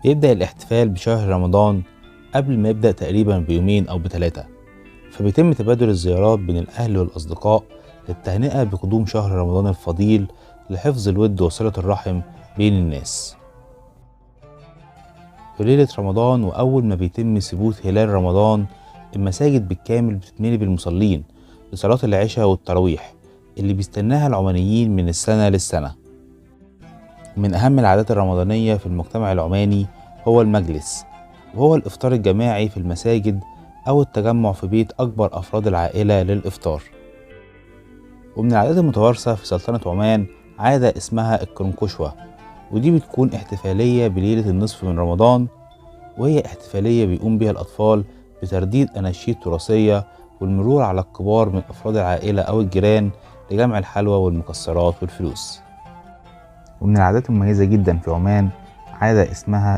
بيبدأ الاحتفال بشهر رمضان قبل ما يبدأ تقريبا بيومين أو ب3، فبيتم تبادل الزيارات بين الأهل والأصدقاء للتهنئة بقدوم شهر رمضان الفضيل لحفظ الود وصلة الرحم بين الناس. في ليلة رمضان وأول ما بيتم ثبوت هلال رمضان، المساجد بالكامل بتتملي بالمصلين لصلاة العشاء والتراويح اللي بيستناها العمانيين من السنة للسنة. من أهم العادات الرمضانية في المجتمع العماني هو المجلس، وهو الإفطار الجماعي في المساجد أو التجمع في بيت أكبر أفراد العائلة للإفطار. ومن العادات المتوارثة في سلطنة عمان عادة اسمها الكرنكشوة، ودي بتكون احتفالية بليلة النصف من رمضان، وهي احتفالية بيقوم بها الأطفال بترديد أناشيد تراثية والمرور على الكبار من أفراد العائلة أو الجيران لجمع الحلوى والمكسرات والفلوس. ومن العادات المميزة جدا في عمان عادة اسمها